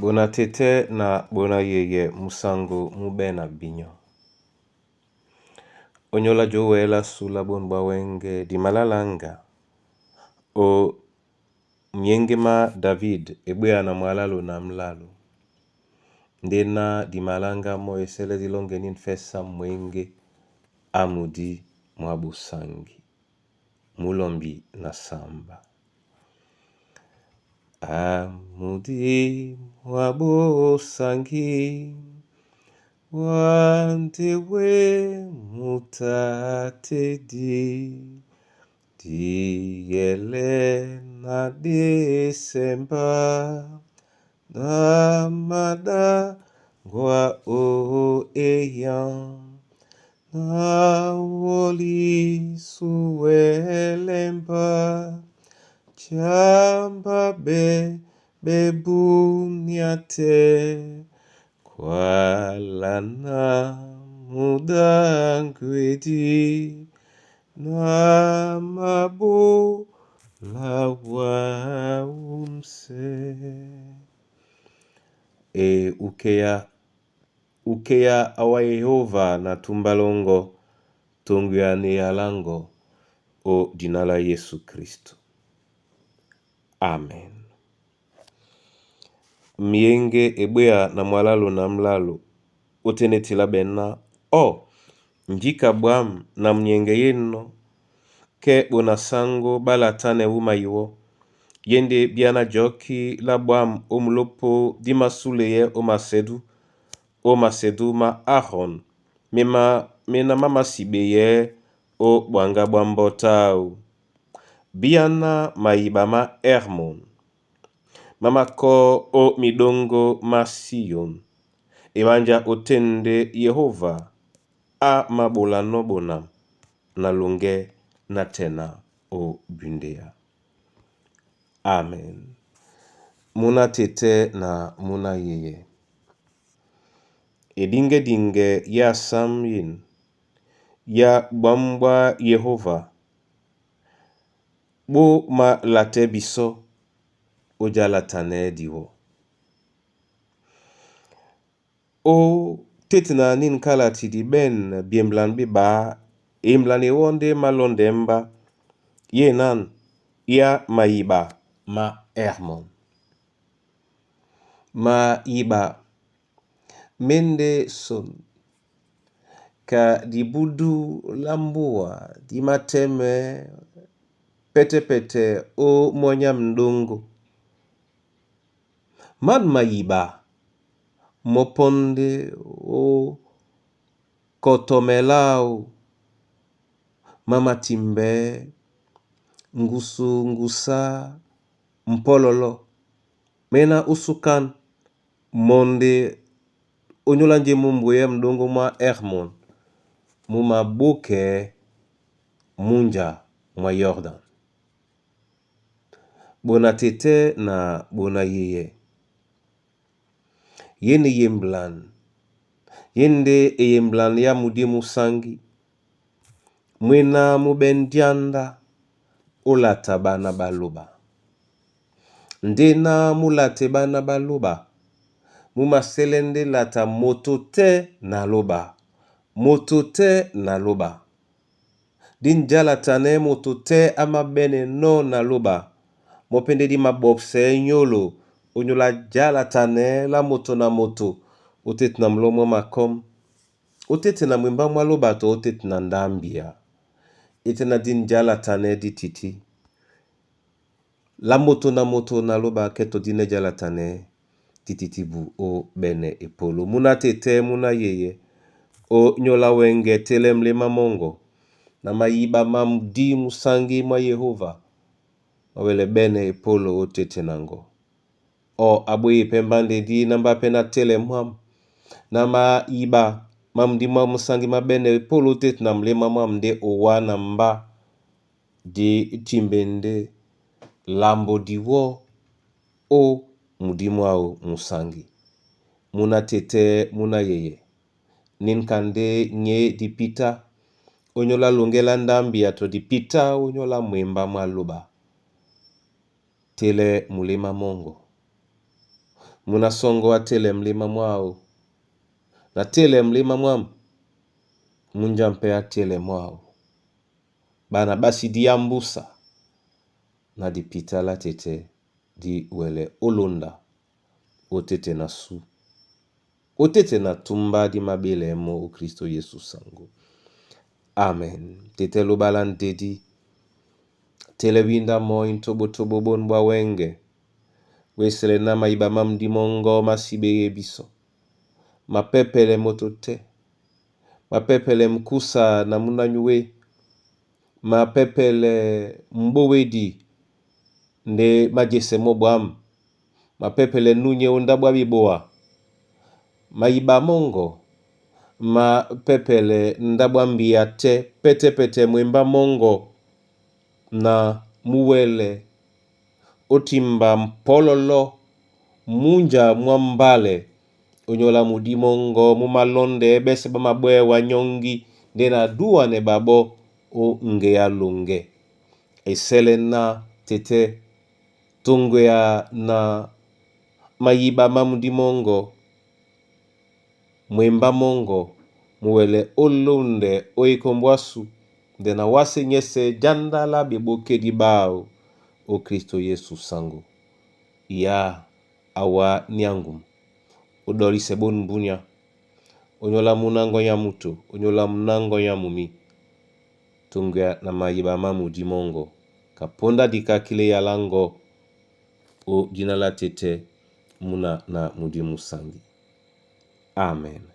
Bona tɛ́tɛ́ na bona yeyɛ musango mú ɓɛ́ na binyɔ́. Ónyólá jǒwɛ̌ lá sú lá bôn ɓá wɛ́ŋgɛ̄ di malalāŋga ó myéŋgé má David e ɓwéya na mwalálō na mlalo. Ndéná di maláŋgá mɔ́ e sɛ́lɛ́ dí lɔ́ŋgɛ́ nín fɛ́sá mwěŋgé á mudí mwá Busaŋgi múlɔmbi na samba. A mudí mwá Busaŋgi wa nde we mutatedi diyɛlɛ na desemba na madangwa o eyan na woli suwɛlɛmba chamba be bebuniatɛ kwalana mudangwedi na mabola waumsɛ. E ukeya ukeya awa Yehova na tumba longo tonguyane yalango o dina la Yesu Kristo. Amen. Myéŋgé e ɓwéya na mwalálō na mlalo ó tɛ́ ní e tilá ɓɛ̌ ná: Ɔ́, njíka ɓwǎm̀ na munyɛŋgɛ yênɔ̄, kɛ́ ɓona sáŋgó ɓá latánɛ́ wúma iwɔ́. Yé ndé bíá ná jɔ̌kí lá ɓwǎm̀ ó mulópō dí masúleyɛɛ́ ó masɛdú, ó masɛdú má Arɔn méná má masiɓeyɛɛ́ ó ɓwaŋgá ɓwá mbɔ́ táō. Bíáná mayiɓa má Ɛrmɔn má mākɔ́ ó miɗóŋgó má Síyón, eɓánjá ótên ndé Yehóva á māɓolanɔ́ ɓonam na loŋgɛ́ nátɛna ó bundéá. Amen. Múná tɛ́tɛ́ na múná yeyɛ. Eɗíŋgɛ́ɗíŋgɛ yá sám yîn, yá ɓwǎm ɓwá Yehóva, ɓó mālatɛɛ́ bisɔ́ ó jálatanɛɛ́ diwɔ́. Ó tétena nín kálati di ɓɛ̂n byemblan ɓí ɓǎ eyemblan ewɔ́ ndé e málɔ́ndɛɛ́ mbá. Yénan yá mayiɓa má Ɛrmɔn. Mayiɓa mé ndé son ka dibúdú lá mbúa dí mátɛ́mɛɛ́ pɛ́tɛ́pɛtɛ ó mwányá m̀ɗóŋgô. Mán mayiɓa mɔ́ pɔ́ ndé ó kɔtɔmɛ láō má matimbɛɛ́ ŋgusu-ŋgusá mpɔ́lɔ́lɔ́ méná ó súkán mɔ́ ndé ónyólá njé mú mboyɛ́ m̀ɗóŋgó mwá Ɛrmɔn mú mabókɛɛ́ múnja mwá Yɔrdan. Ɓona tɛ́tɛ́ na ɓona yeyɛ. Yé ní eyemblan, yé ndé eyemblan yá mudí músáŋgi mwéná mú ɓɛ́n dyándá ó lata ɓána ɓá lóɓa. Ndéná mú lata ɓána ɓá lóɓa, mú masɛ́lɛ́ ndé lata moto tɛ́ na lóɓa, moto tɛ́ na lóɓa. Dí njálaatanɛɛ́ moto tɛ́ á māɓɛ́nɛnɔ́ na lóɓa, mɔ́ pɛ́ ndé dí maɓɔpsɛɛ́ nyólo ónyólá jálatanɛɛ́ lá moto na moto ó tétena mulɔ́ mwá makɔ́m, ó tétena mwimbá mwá lóɓa tɔ ó tétena ndámbíá. É tɛ́ ná dí njálatanɛɛ́ dítití lá moto na moto na lóɓa kɛ́ tɔ dínɛ́ jálatanɛɛ́ dítítí bu ó ɓɛ́nɛ epóló. Múná tɛ́tɛ́ múná yeyɛ ó nyóla wɛ́ŋgɛ̄ télɛ́ muléma mɔ́ŋgɔ na mayiɓa má mudí musáŋgí mwá Yehóva má wɛ́lɛ́ ɓɛ́nɛ epólo ó tétena ŋgɔ. Ɔ́ a ɓwéyi pɛ́ mbándedí ná mbá pɛ́ ná télɛ mwǎm na mayiɓa má mudí mwá musáŋgí má ɓɛ́nɛ epólo ó tétena muléma mwâm ndé owá na mbá dí timbe ndé lambo diwɔ́ ó mudí mwáō musáŋgí. Múná tɛ́tɛ́ múná yeyɛ níka ndé nyé dipítá ónyólá loŋgɛ́ lá ndámbíá tɔ dipítá ónyólá mwembá mwá lóɓa. Télɛ́ muléma mɔ́ŋgɔ. Muna sɔŋgɔ a télɛ mlema mwáō. Na télɛ mlema mwâm, múnja pɛ́ á télɛ mwáō. Ɓána ɓá sí diyámbúsa ná dipitá lá tɛtɛ dí wɛlɛ ó lónda ó tɛ́tɛ na sú, ó tɛ́tɛ na túmbá dí maɓélɛɛ́ mɔ́ ó Kristo Yesu saŋgó. Amen. Tɛtɛ lóba lá ndedi, télɛ winda mɔ́ ntóbótóbó bón bwa wɛ́ŋgɛ, wésɛlɛ ná mayiba má mudimɔŋgɔ má sí ɓeyɛ́ bísɔ́. Mapɛ́pɛlɛ moto tɛ́, mapɛ́pɛlɛ mkusa na múnanyuwé, mapɛ́pɛlɛ m'bówedi ndé májesɛ mɔ́ ɓwǎm̀, mapɛ́pɛlɛ núnyɛ́ ó ndáɓo á ɓeboa, mayiɓa mɔ́ŋgɔ mapɛ́pɛlɛ ndáɓo á mbíya tɛ́ pɛ́tɛ́-pɛtɛ mwembá mɔ́ŋgɔ na múwɛlɛ ó timba mpɔ́lɔ́lɔ́ múnja mwá mbálɛ ónyólá mudímɔ́ŋgɔ mú malɔ́ndɛɛ́ ɓɛ́sɛ̄ ɓá maɓwɛ́ wanyɔ́ŋgí ndé na dúwanɛ ɓaɓɔ́ ó ŋgeá loŋgɛ́. Esɛ́lɛ́ ná tɛtɛ́ toŋgoya na mayiɓa má mudímɔ́ŋgɔ, mwembá mɔ́ŋgɔ múwɛlɛ ó lóndɛ ó ekombo ásu nde na wásē nyɛ́sɛ̄ jánda lá ɓeɓókédi ɓáō ó Kristo Yesu saŋgó. Yá awá ní aŋgum, ó ɗɔ́lísɛ ɓón mbúnya, ónyólá múná ŋgɔ́nyá muto, ónyólá múná ŋgɔ́nyá mumí, toŋgoya na mayiɓa má mudímɔ́ŋgɔ, ka póndá diká kí léya lá ŋgɔ́ ó dina lá tɛ́tɛ́ múna na mudímusaŋgi. Amen.